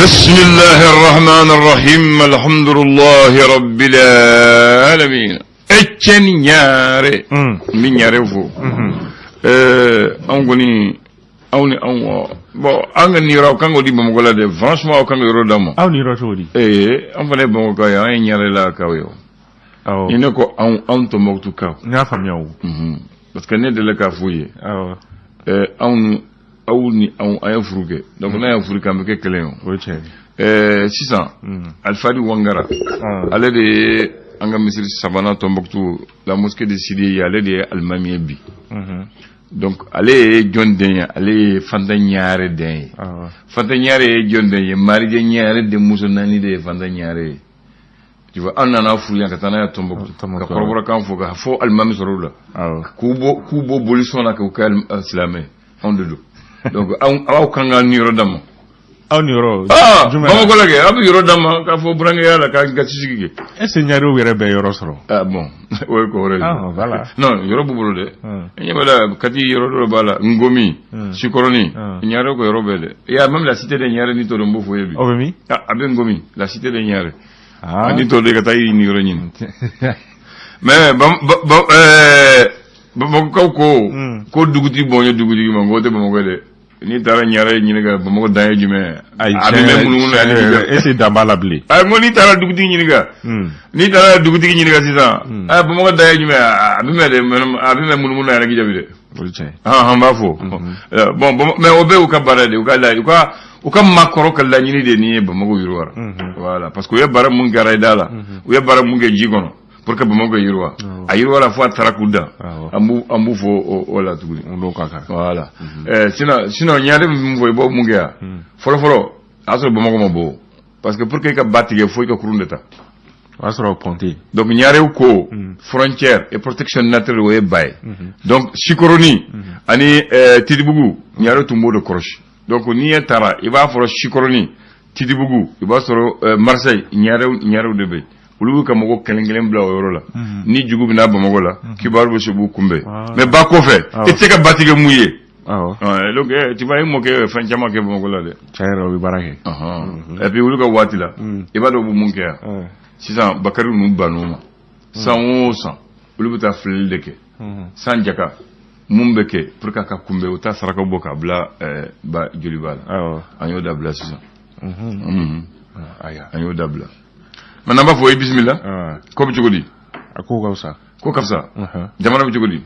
بسم الله الرحمن الرحيم الحمد لله رب العالمين Etienne Ɲare n bɛ Ɲare fo anw kɔni aw ni anw bon an ka niyɔrɔ aw kan k'o di Bamakɔ la dɛ franchement aw kan ka yɔrɔ d'an ma aw niyɔrɔ cogo di ee an fana ye Bamakɔkaw ye an ye Ɲarelakaw ye awɔ ni ne ko anw anw Tɔnbukutukaw n y'a faamuya o parce que ne delila k'a f'u ye awɔ anw aw ni anw an ye furu kɛ donc n'a ye furu kɛ an bɛ kɛ kelen ye o ye tiɲɛ ye sisan Alifadi Wangara ale de ye an ka misiri sabanan Tɔnbukutu la mosquée de Sidi ye ale de ye alimami ye bi donc ale ye jɔn den ye ale ye Fanta Ɲare den ye Fanta Ɲare ye jɔn den ye Marijɛ Ɲare denmuso naani de ye Fanta Ɲare ye tu vois an nana furu yan ka taa n'a ye Tɔnbukutu ka kɔrɔbɔrɔkan fɔ ka fɔ alimami sɔrɔ u la k'u bɔ bolisɔn na k'u kɛ silamɛ anw de don donc aw kan ka niyɔrɔ d'an ma aw niyɔrɔ aa Bamakɔ la kɛ aw bɛ yɔrɔ d'an ma k'a fɔ burankɛya la k'a ka sigi kɛ est ce que ɲarew yɛrɛ bɛ yɔrɔ sɔrɔ ah bon o ye ko wɛrɛ ye ah voilà non yɔrɔ b'u bolo dɛ ɲɛ b'a la Kati yɔrɔ dɔ b'a la Ngomi Sikɔrɔni ɲarew ka yɔrɔ bɛɛ dɛ il y a même la cité de Ɲare ni t'o dɔn n b'o fɔ ye bi o bɛ min ah a bɛ Ngomi la cité de Ɲare ni t'o dɔn i ka taa i niyɔrɔ ɲini mais Bamakɔkaw ko ko dugutigi bɔn ye dugutigi ma ko tɛ Bamakɔ dɛ n'i taara Ɲare ɲininka Bamakɔ dan ye jumɛn ayi a bɛ mɛn munumunu na est ce que dan b'a la bilen ayi n ko n'i taara dugutigi ɲininka n'i taara dugutigi ɲininka sisan a Bamakɔ dan ye jumɛn a bɛ mɛn dɛ a bɛ mɛn munumunu na yɛrɛ k'i jaabi dɛ o ye tiɲɛ an b'a fɔ bon mais o bɛɛ y'u ka baara de ye u ka maakɔrɔ ka laɲini de nin ye Bamakɔ yiriwara voilà parce que u ye baara mun kɛ arayida la u ye baara mun kɛ ji kɔnɔ pour que Bamakɔ yiriwa a yiriwara fo a taara k'u dan an b'u fo o la tuguni n'o ka kan voilà sinon Ɲare bɛ mun fɔ i b'o mun kɛ yan fɔlɔ fɔlɔ a y'a sɔrɔ Bamakɔ ma bɔ parce que pour que i ka ba tigɛ fo i ka kurun de ta o y'a sɔrɔ pont tɛ yen donc Ɲarew ko frontière et protection naturelle o ye ba ye donc Sikɔrɔni ani Tidibugu Ɲarew tun b'o de kɔlɔsi donc n'i ye taara i b'a fɔra Sikɔrɔni Tidibugu i b'a sɔrɔ Marseille Ɲarew de bɛ yen olu b'u ka mɔgɔ kelen kelen bila o yɔrɔ la ni jugu bɛna Bamakɔ la kibaru bɛ se b'u kunbɛn mais ba kɔfɛ i tɛ se ka ba tigɛ mun ye donc tu vois i mɔkɛ ye fɛn caman kɛ Bamakɔ la dɛ tiɲɛ yɛrɛ o bɛ baara kɛ et puis olu ka waati la i b'a dɔn u bɛ mun kɛ yan sisan Bakari ninnu bann'o ma san o san olu bɛ taa filɛli de kɛ san jaka mun bɛ kɛ pour que a ka kunbɛn u taa saraka bɔ k'a bila ba joliba la an y'o dabila sisan an y'o dabila maintenant an b'a fɔ i bisimila ko bɛ cogo di a ko ka fisa ko ka fisa jamana bɛ cogo di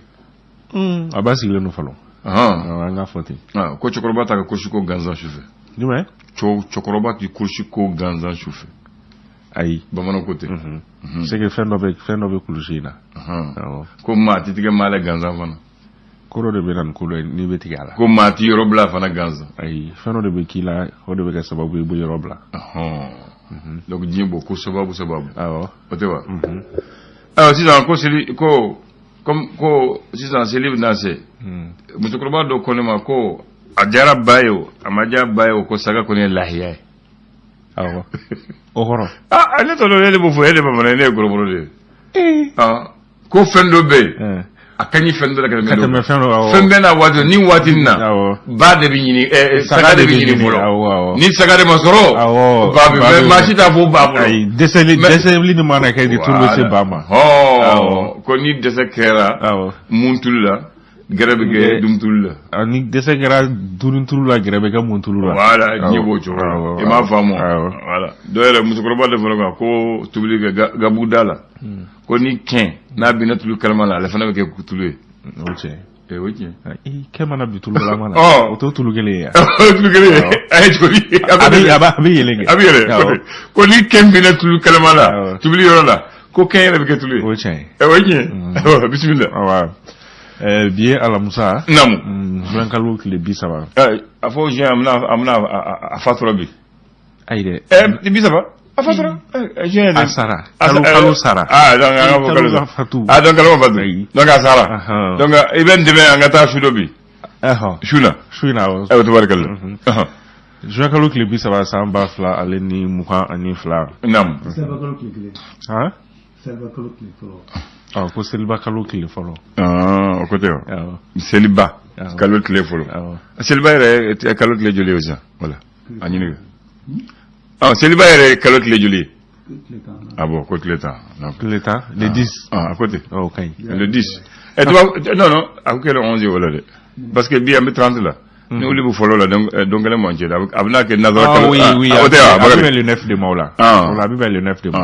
a b'a sigilen don fɔlɔ an k'a fɔ ten ko cɛkɔrɔba t'a ka kurusi ko gansan sufɛ jumɛn cɛkɔrɔba t'i kurusi ko gansan sufɛ ayi bamananw ko ten c'est que fɛn dɔ bɛ kulusi in na ko maa tɛ tigɛ maa la gansan fana ko dɔ de bɛ na ni ko dɔ ye n'i bɛ tigɛ a la ko maa t'i yɔrɔ bila fana gansan ayi fɛn dɔ de bɛ k'i la o de bɛ kɛ sababu ye i bɛ yɔrɔ bila donc diɲɛ bɔ ko sababu sababu awɔ o tɛ wa ayiwa sisan ko seli ko comme ko sisan seli bɛna se musokɔrɔba dɔ ko ne ma ko a diyara ba ye o a ma diya ba ye o ko saga kɔni ye lahiya ye awɔ o kɔrɔ ah ne t'a dɔn ne de b'o fɔ e de bamanan ye ne ye kɔrɔbɔrɔ de ye ko fɛn dɔ bɛ yen a ka ɲi fɛn dɔ la ka tɛmɛ fɛn dɔ kan fɛn bɛɛ n'a waati ni waati nin na ba de bɛ ɲini saga de bɛ ɲini fɔlɔ ni saga de ma sɔrɔ ba bɛ mais maa si t'a fɔ ba bolo ayi dɛsɛli ni mana kɛ de tulu bɛ se ba ma ko ni dɛsɛ kɛra mun tulu la gɛrɛ bɛ kɛ dumutulu la ni dɛsɛ kɛra dumunitulu la gɛrɛ bɛ kɛ muntulu la voilà diɲɛ b'o cogo la i m'a faamu voilà dɔ yɛrɛ musokɔrɔba dɔ fana ko tobili kɛ gabuguda la ko ni kɛn n'a binna tulu kalama la ale fana bɛ kɛ tulu ye o tiɲɛ o tiɲɛ kɛn mana bin tulu kalama la o t'o tulu kelen ye tulu kelen ye a ye cogo di a bɛ yɛlɛ a bɛ yɛlɛ ko ni kɛn binna tulu kalama la tubili yɔrɔ la ko kɛn yɛrɛ bɛ kɛ tulu ye o tiɲɛ o tiɲɛ bisimila bi ye alamisa naamu juin kalo tile 30 a fɔ juin a bɛna a fatura bi ayi dɛ 30 a fatura juin a sara kalo sara ah donc an ka fɔ kalo fatu ah donc kalo ma fatu donc a sara donc i bɛ n dɛmɛ an ka taa su dɔ bi su na su in na awɔ ayiwa tabarikalla juin kalo tile 30 san 2022 naamu seliba kalo tile 1 han seliba kalo tile fɔlɔ ɔ ko seliba kalo tile fɔlɔ o ko tɛ wa seliba kalo tile fɔlɔ seliba yɛrɛ kalo tile joli ye sisan voilà a ɲininka Ah, seliba yɛrɛ kalo tile joli ye? Ah bon, ko tile 10. Tile 10, le 10. Ah, à côté. Oh, ka ɲi. Le 10. Eh, tu vois, non, non, a ko kɛ le 11 ye o la dɛ. Parce que bi an bɛ 30 la. Ni olu bɛ fɔlɔ la, donc don kelen m'an cɛ a bɛna kɛ nazara kalo. Ah oui, oui. O tɛ wa? A bɛ bɛn le 9 de ma o la. Ah. O la a bɛ bɛn le 9 de ma.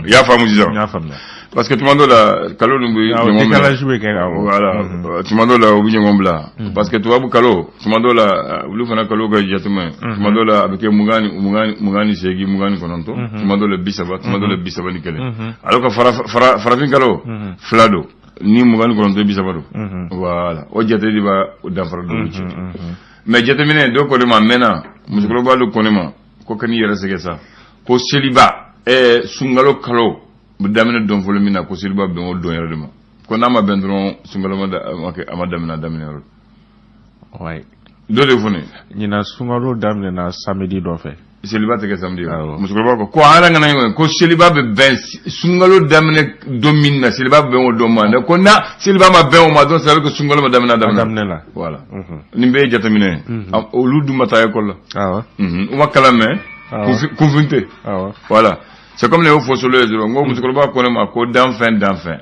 I y'a faamu sisan? N y'a faamuya. Parce que tuma dɔ la kalo ninnu bɛ ɲɔgɔn minɛ. Décalage bɛ kɛ awɔ. Voilà, tuma dɔ la u bɛ ɲɔgɔn bila. Parce que tubabu kalo, tuma dɔ la olu fana kalo ka jateminɛ. Tuma dɔ la a bɛ kɛ 28, 28, 29, tuma dɔ la 30, tuma dɔ la 31. Alors que farafin kalo 2 don. Ni 29 30 don. Voilà, o jate de b'a danfara dɔw cɛ. Mais jateminɛ dɔw ko ne ma a mɛnna, musokɔrɔba dɔ ko ne ma ko kan'i yɛrɛ sɛgɛn sa, ko seliba sunkalo kalo bɛ daminɛ don fɔlɔ min na, ko seliba bɛn o don yɛrɛ de ma, ko n'a ma bɛn dɔrɔn sunkalo ma a ma daminɛ a daminɛ yɔrɔ. Ouais. Dɔ de fɔ ne. Ɲinan sunkalo daminɛna samedi dɔ fɛ. Seliba tɛ kɛ samedi ye. Musokɔrɔba ko ko an yɛrɛ kana ɲɔgɔn ko seliba bɛ bɛn sunkalo daminɛ don min na, seliba bɛ bɛn o don ma, ko n'a seliba ma bɛn o ma dɔrɔn, ça veut dire que sunkalo ma daminɛ a daminɛ la. Voilà. Nin bɛɛ ye jateminɛ ye. Olu dun ma taa école la. Awɔ. U ma kalan mɛ. Kunfin tɛ. Awɔ. Voilà. C'est comme ne y'o fɔ solo ye dɔrɔn, n ko musokɔrɔba ko ne ma ko danfɛn danfɛn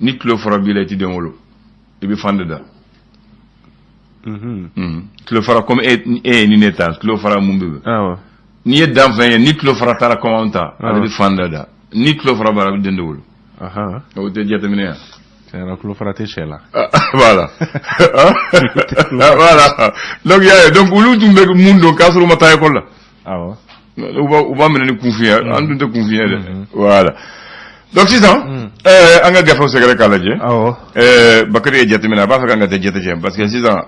ni tulo fara b'i la, i tɛ den wolo, i bɛ fan de da. Tulo fara comme e ye ni ne ta tulo fara mun bɛ. Awɔ. N'i ye danfɛn ye ni tulo fara taara comme anw ta, ale bɛ fan da da. Ni tulo fara b'a la, a bɛ den de wolo. O tɛ jateminɛ ya. Tiɲɛ tulo fara tɛ sɛ la. Voilà. Voilà. Donc y'a ye, donc olu tun bɛ mun dɔn k'a sɔrɔ u ma taa école la. Awɔ. U b'a minɛ ni kunfin ye, an dun tɛ kunfin ye dɛ. Voilà. Donc sisan an ka gafew sɛgɛrɛ k'a lajɛ. Awɔ. Bakari ye jateminɛ, a b'a fɛ k'an ka taa jate cɛ, parce que sisan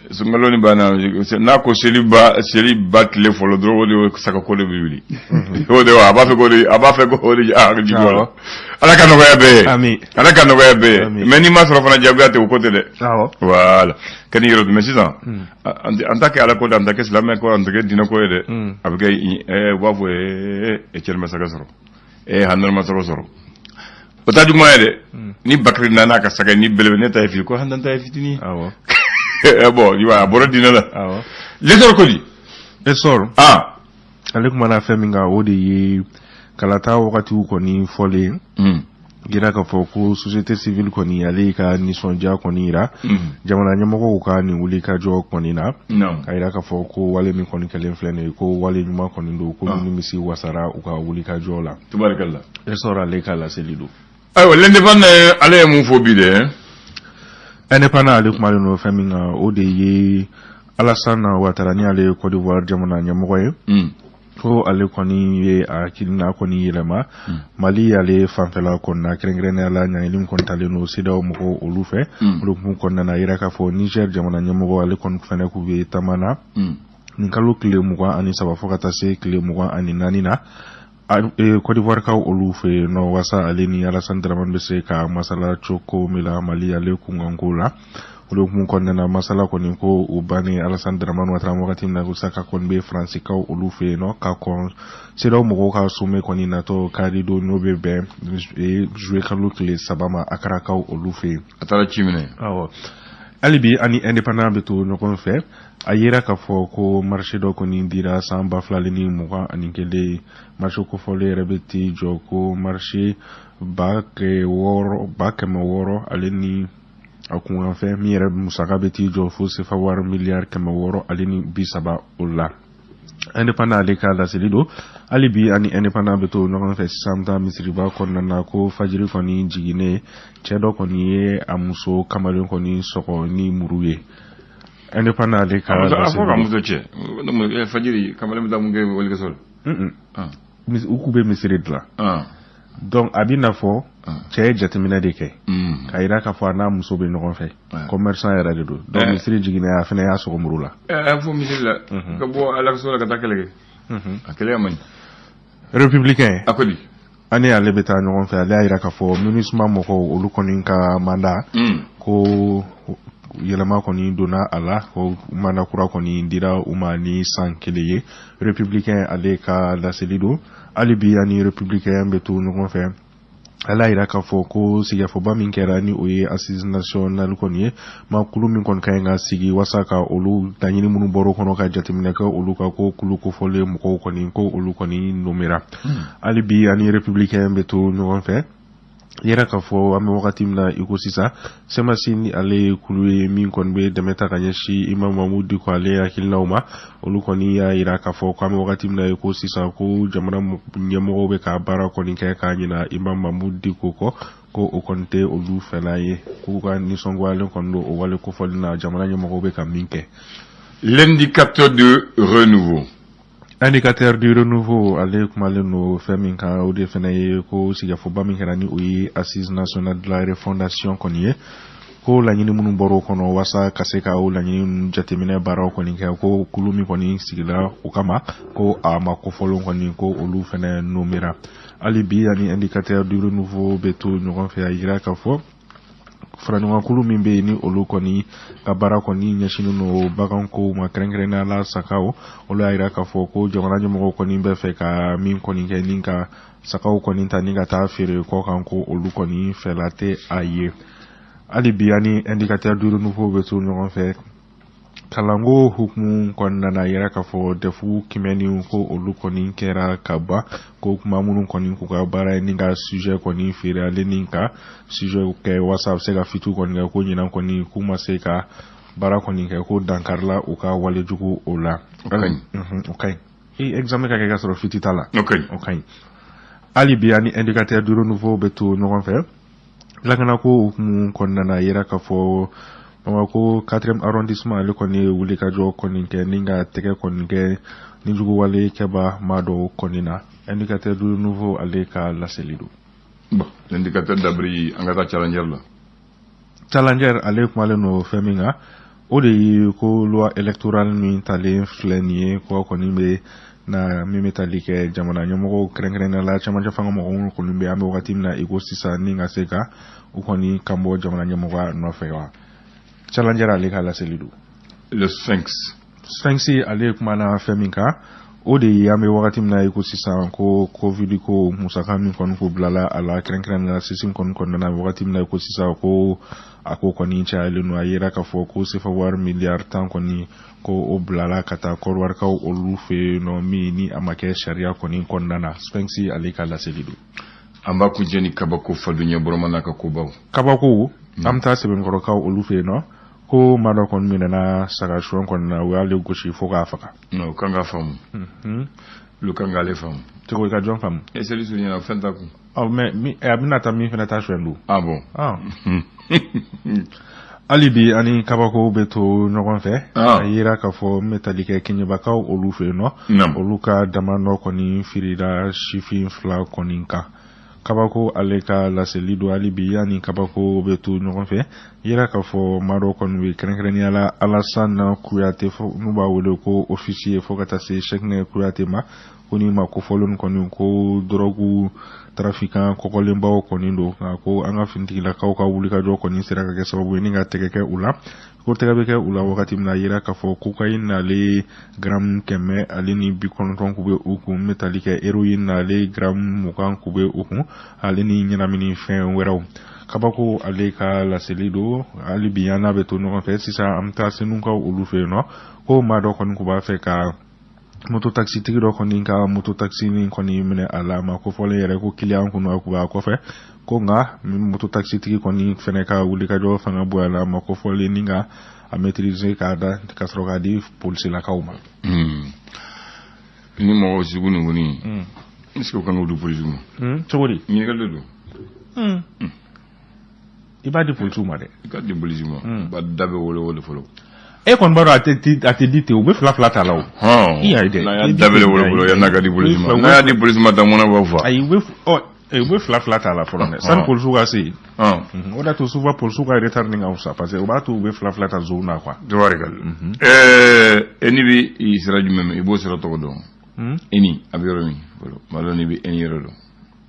sunkalo ni banna, n'a ko seliba tile fɔlɔ dɔrɔn, o de sagako de bɛ wuli. O de wa a b'a fɛ k'o de a b'a fɛ k'o de jigi o la. Ala ka nɔgɔya bɛɛ ye. Ami. Ala ka nɔgɔya bɛɛ ye. Mais n'i ma sɔrɔ fana jagoya tɛ o ko tɛ dɛ. Awɔ. Voilà. Ka n'i yɛrɛ mais sisan an t'a kɛ Ala ko de, an t'a kɛ silamɛ ko, an t'a kɛ diinɛ ko ye dɛ. A bɛ kɛ u b'a fɔ e cɛ ma saga sɔrɔ, hanɛ ma saga sɔrɔ. O t'a juguman ye dɛ. Ni Bakari nana ka saga ni belebele, ne ta ye fili ko hanɛ ta ye fitinin. Awɔ. Bon, i b'a ye a bɔra diinɛ la. Awɔ. L'essor ko di? L'essor. Ah. Ale kumana fɛn min kan, o de ye kalata wagatiw kɔni fɔlen. Yira k'a fɔ ko société civile kɔni ale ka nisɔndiya kɔni yira jamana ɲɛmɔgɔw ka nin wulikajɔ kɔni na. Ka yira k'a fɔ ko wale min kɔni kɛlen filɛ nin ye, ko wale ɲuman kɔni don, ko nimisi wasara u ka wulikajɔ la. Tubarikala. L'essor ale ka laseli don. Ayiwa, l'indépendant ale ye mun fɔ bi dɛ? Indépendant ale kumalen don fɛn min kan, o de ye Alassane Ouattara ni ale ye Côte d'Ivoire jamana ɲɛmɔgɔ ye. Ko ale kɔni ye a hakilina kɔni yɛlɛma Mali ale fanfɛla kɔnɔna, kɛrɛnkɛrɛnnenya la ɲangili min kɔni talen don CEDEAO mɔgɔw olu fɛ. Olu kun kɔnɔna na, yira k'a fɔ Niger jamana ɲɛmɔgɔ ale kɔni fɛnɛ k'u bɛ taama na nin kalo tile 23 fo ka taa se tile 24 na Côte d'Ivoire kaw olu fɛ yen nɔ, wasa ale ni Alassane Dramane bɛ se ka masala cogo min la Mali ale kunkanko la. Olu kun kɔnɔna na, masala kɔni ko u bannen Alassane Dramane Ouattara wagati min na, ko sa ka kɔni bɛ Faransi-kaw olu fɛ yen nɔ ka kɔn CEDEAO mɔgɔw ka sommet kɔni natɔ kari don, n'o bɛ bɛn juillet kalo tile 3 ma Akarakaw olu fɛ yen. A taara ci minɛ. Awɔ. Hali bi ani indépendant bɛ to ɲɔgɔn fɛ. A yera k'a fɔ ko marché dɔ kɔni dira san 2021, marché kofɔlen yɛrɛ bɛ t'i jɔ ko marché 600,000 ale ni a kunkanfɛn min yɛrɛ musaka bɛ t'i jɔ fo sefa wari miliyari 630 o la. Indépendant ale ka laseli don. Hali bi ani indépendant bɛ to ɲɔgɔn fɛ sisan, taa misiriba kɔnɔna na, ko fajiri kɔni jiginnen, cɛ dɔ kɔni ye a muso kamalen kɔni sɔgɔ ni muru ye. Indépendant ale ka laseli don. A fɔ ka muso cɛ fajiri kamalen bɛ taa mun kɛ walikɛso la? U k'u bɛ misiri dilan. Donc a bɛ n'a fɔ cɛ ye jateminɛ de kɛ k'a yira k'a fɔ a n'a muso bɛ ɲɔgɔn fɛ, commerçant yɛrɛ de don. Donc misiri jiginnen, a fana y'a sɔgɔ muru la. A fɔ misiri la ka bɔ alakaso la ka taa kɛlɛ kɛ, a kɛlɛ man ɲi. Républicain. A ko di? Ani ale bɛ taa ɲɔgɔn fɛ. Ale y'a yira k'a fɔ MINUSMA mɔgɔw olu kɔni ka mandat ko yɛlɛma kɔni donna a la, ko mandat kura kɔni dira u ma ni san 1 ye. Républicain ale ka laseli don. Hali bi ani républicain bɛ to ɲɔgɔn fɛ. Ale y'a yira k'a fɔ ko sigikafɔba min kɛra ni o ye assise nationale kɔni ye, ma kulu min kɔni ka ɲi ka sigi wasa ka olu laɲini minnu bɔr'o kɔnɔ ka jateminɛ kɛ olu ka ko kulu kofɔlen mɔgɔw kɔni ko olu kɔni nomera. Hali bi ani Républicain bɛ to ɲɔgɔn fɛ. Yɛrɛ k'a fɔ an bɛ wagati min na i ko sisan, CMAS ni ale ye kulu ye min kɔni bɛ dɛmɛ ta ka ɲɛsin Imam Mahmoud Dicko ale hakilinaw ma, olu kɔni y'a yira k'a fɔ k'an bɛ wagati min na i ko sisan, ko jamana ɲɛmɔgɔw bɛ ka baara kɔni kɛ k'a ɲina Imam Mahmoud Dicko kɔ, ko o kɔni tɛ olu fɛla ye, k'u ka nisɔngoyalen kɔni don o wale kofɔli na jamana ɲɛmɔgɔw bɛ ka min kɛ. L'indicateur de renouveau. Indicateur du renouveau, ale kumalen don fɛn min kan, o de fana ye ko sigikafɔba min kɛra ni o ye assise nationale de la refondation kɔni ye, ko laɲini minnu bɔra o kɔnɔ wasa ka se ka o laɲini ninnu jateminɛ baaraw kɔni kɛ, ko kulu min kɔni sigila o kama, ko a ma kofɔlen kɔni ko olu fana nomera. Hali bi ani Indicateur du renouveau bɛ to ɲɔgɔn fɛ. A yira k'a fɔ faraɲɔgɔnkulu min bɛ yen ni olu kɔni ka baara kɔni ɲɛsinnen don bagankow ma, kɛrɛnkɛrɛnnenya la sagaw, olu y'a yira k'a fɔ ko jamana ɲɛmɔgɔw kɔni bɛ fɛ ka min kɔni kɛ ni ka sagaw kɔni ta ni ka taa feere kɔ kan, ko olu kɔni fɛla tɛ a ye. Hali bi ani Indicateur du renouveau bɛ to ɲɔgɔn fɛ. Kalanko hukumu kɔnɔna na, yɛrɛ k'a fɔ DEF kimɛni ko olu kɔni kɛra ka ban, ko kuma minnu kɔni k'u ka baara ye ni ka sujet kɔni feere ale ni ka sujet kɛ wasa a bɛ se ka fuite kɔni kɛ, ko ɲinan kɔni k'u ma se ka baara kɔni kɛ, ko dankarila u ka walejugu o la. O ka ɲi. O ka ɲi. I examen ka kɛ ka sɔrɔ fuite t'a la. O ka ɲi. O ka ɲi. Hali bi ani Indicateur du renouveau bɛ to ɲɔgɔn fɛ. Lakanako hukumu kɔnɔna na, yira k'a fɔ Bamakɔ 4e arrondissement ale kɔni ye wulikajɔ kɔni kɛ ni ka tɛgɛ kɔni kɛ ni juguwale kɛba maa dɔw kɔni na. Indicateur du renouveau ale ka laseli don. Bon, L'indicateur d'abri, an ka taa Challenger la. Challenger, ale kumalen don fɛn min kan, o de ye ko loi électorale min talen filɛ nin ye, ko kɔni bɛ na min bɛ tali kɛ jamana ɲɛmɔgɔw, kɛrɛnkɛrɛnnenya la cɛmancɛ fanga mɔgɔw kɔni bɛ an bɛ wagati min na i ko sisan, ni ka se ka u kɔni kan bɔ jamana ɲɛmɔgɔya nɔfɛ wa. Challenger ale ka laseli don. Le Sphinx. Sphinx, ale kumana fɛn min kan, o de ye an bɛ wagati min na i ko sisan, ko Covid ko musaka min kɔni ko bilala a la, kɛrɛnkɛrɛnnenya la sisi kɔni kɔnɔna na, wagati min na i ko sisan, ko a ko kɔni cayalen don. A yera k'a fɔ ko sefa wari miliyari 10 kɔni ko o bilala ka taa kɔdiwarikaw olu fɛ yen nɔ, min ni a ma kɛ sariya kɔni kɔnɔna na. Sphinx ale ka laseli don. An b'a kuncɛ ni kabako faduɲɛ bɔrɔma n'a ka kobaw. Kabako, an bɛ taa Sɛbɛnkɔrɔkaw olu fɛ yen nɔ, ko maa dɔ kɔni minɛna saga suɲɛ kɔni na, u y'ale gosi fo k'a faga. O kan ka faamu, olu kan k'ale faamu. Cogo i ka jɔn faamu? E seli surunyana, fɛn t'a kun. Ɔ mais mi a bɛna taa min fana ta suɲɛ don. Ah bon. Hali bi ani kabako bɛ to ɲɔgɔn fɛ. A yira k'a fɔ n bɛ tali kɛ Keɲebakaw olu fɛ yen nɔ, olu ka dama dɔ kɔni firila sifin fila kɔni kan. Kabako ale ka laseli don. Hali bi ani kabako bɛ to ɲɔgɔn fɛ. Yira k'a fɔ maa dɔ kɔni bɛ, kɛrɛnkɛrɛnnenya la Alassane Kuyate, n'u b'a wele ko officier, fo ka taa se Cheickna Kuyate ma, ko ni ma kofɔlen kɔni ko dɔrɔgu trafiquant kɔkɔlenbaw kɔni don, nka ko an ka finitigilakaw ka wulikajɔ kɔni sera ka kɛ sababu ye ni ka tɛgɛ kɛ u la. Ko tɛgɛ bɛ kɛ u la wagati min na, yira k'a fɔ cocaïne n'ale gramme 190 k'u bɛ u kun, n bɛ tali kɛ héroïne n'ale gramme 20 k'u bɛ u kun, ale ni ɲɛnamini fɛn wɛrɛw. Kabako ale ka laseli don. Hali bi an n'a bɛ to ɲɔgɔn fɛ. Sisan an bɛ taa Senukaw olu fɛ yen nɔ, ko maa dɔ kɔni k'u b'a fɛ ka moto taxi tigi dɔ kɔni ka moto taxi ni kɔni minɛ a la, ma ko fɔlen yɛrɛ ko client kun a b'a kɔfɛ, ko nka moto taxi tigi kɔni fɛnɛ ka wulikajɔ fanga bonyana, ma ko fɔlen ni ka a maîtriser k'a da ka sɔrɔ k'a di polisilakaw ma. Ni mɔgɔ sugu nin kɔni, est ce que o kan k'o di polisiw ma? Cogo di? Ɲininkali de don. I b'a di polisiw ma dɛ. I ka di polisiw ma, ba da bɛ wolo wolo fɔlɔ. E kɔni b'a dɔn a tɛ di ten, u bɛ fila fila ta la o. I y'a ye dɛ. N'a y'a da bɛ wolo fɔlɔ yan'a ka di polisi ma, n'a y'a di polisi ma, da mɔnɛ b'a fa. Ayi, u bɛ ɔ u bɛ fila fila ta la fɔlɔ dɛ, sani polisiw ka se yen. O de y'a to souvent polisiw ka retard nin ka fisa, parce que o b'a to u bɛ fila fila ta zone na quoi. Tabarikali. E ni bɛ i sira jumɛn mɛn, i b'o sira tɔgɔ dɔn? Eni a bɛ yɔrɔ min fɔlɔ, maa dɔ n'i bɛ Eni yɔrɔ dɔn.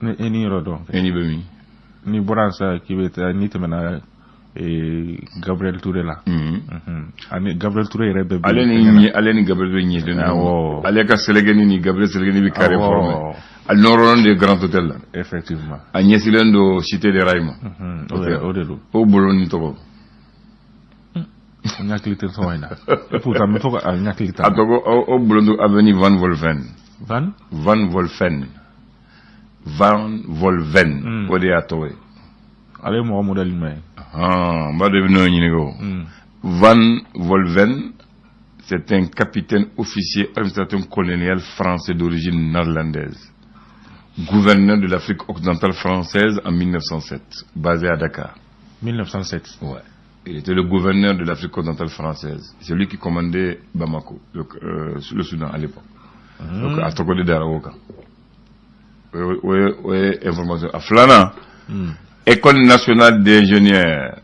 Ni Eni yɔrɔ dɔn. Eni bɛ min? N'i bɔra yan sisan k'i bɛ taa, n'i tɛmɛna Gabriel Touré la. Ani Gabriel Touré yɛrɛ bɛ. Ale ni ɲɛ, ale ni Gabriel Touré ɲɛ den. Awɔ. Ale ka selekɛni ni Gabriel selekɛni bɛ carré formé. A nɔrɔlen de Grand Hôtel la. Effectivement. A ɲɛsilen don Cité des Rails ma. O de don. O bulon nin tɔgɔ? N hakili tɛ tɔgɔ in na, et pourtant n bɛ to ka n hakili t'a. A tɔgɔ, o bulon don avenue Van Vollenhoven. Van? Van Vollenhoven, Van Vollenhoven, o de y'a tɔgɔ ye. Ale ye mɔgɔ modèle jumɛn ye? N b'a dɔn i bɛ n'o ɲininka o. Van Vollenhoven, c'est un capitaine, officier administrateur colonial français d'origine néerlandaise, gouverneur de l'Afrique occidentale française en 1907, basé à Dakar. 1907. Ouais. Il était le gouverneur de l'Afrique occidentale française. C'est lui qui commandait Bamako, le Soudan à l'époque. Donc, a tɔgɔ de dara o kan. O ye information. A filanan, École nationale d'ingénieurs,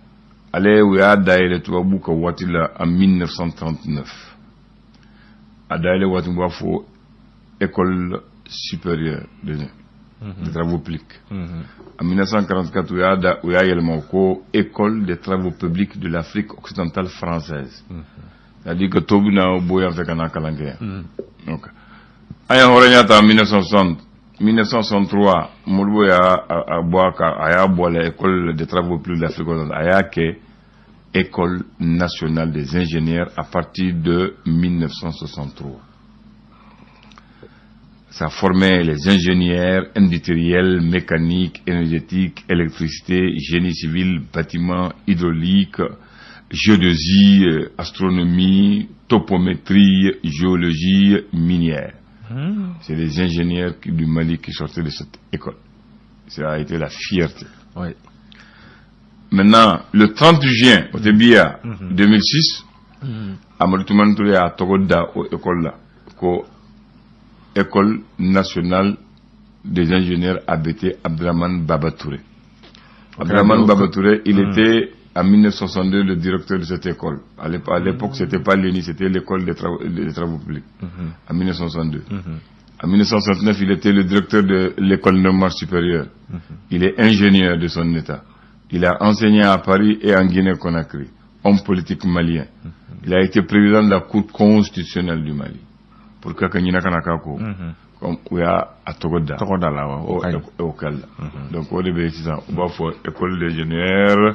ale u y'a dayɛlɛ tubabu ka waati la en 1939. A dayɛlɛ waati, u b'a fɔ École supérieure de travaux publics. En 1944, u y'a yɛlɛma ko École des travaux publics de l'Afrique occidentale française. C'est-à-dire que to bɛna bɔ yan fɛ ka na kalan kɛ yan. Donc, an ye hɔrɔnya ta en 1960. 1963, Modibo y'a a bɔ a kan, a y'a bɔ a la École des travaux publics de l'Afrique occidentale. A y'a kɛ École nationale des ingénieurs à partir de 1963. Ça formait les ingénieurs industriels, mécaniques, énergétiques, électricité, génie civil, bâtiment, hydraulique, géodésie, astronomie, topométrie, géologie minière. C'est les ingénieurs du Mali qui sortaient de cette école. Ça a été la fierté. Maintenant, le 30 juin, au Tébia, 2006, Amadou Toumani Touré a tɔgɔ da o école la ko École nationale des ingénieurs ABT Abdraman Baba Touré. Abdraman Baba Touré, il était en 1962 le directeur de cette école. À l'époque, c'était pas l'ENI, c'était l'école des travaux publics. En 1962. En 1969, il était le directeur de l'école normale supérieure. Il est ingénieur de son état. Il a enseigné à Paris et en Guinée-Conakry. Homme politique malien. Il a été président de la Cour constitutionnelle du Mali. Pour que ɲinɛ kana k'a ko. Comme u y'a a tɔgɔ da. Tɔgɔ da la wa, o o ka ɲi. O kɛli la. Donc o de bɛ sisan, u b'a fɔ École d'ingénieur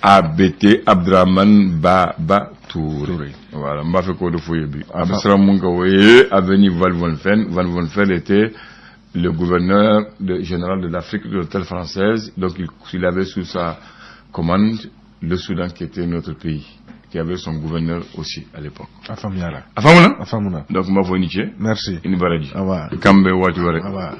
ABT Abdraman Baba Touré. Voilà, n b'a fɛ k'o de fɔ ye bi. A bɛ siran mun kan, o ye avenue Van Vollenhoven. Van Vollenhoven était le gouverneur général de l'Afrique de l'Hôtel française. Donc il avait sous sa commande le Soudan qui était notre pays, qui avait son gouverneur aussi à l'époque. A faamuyara. A faamuna? A faamuna. Donc n b'a fɔ i ni ce. Merci. I ni baraji. Awa. K'an bɛn waati wɛrɛ. Awa.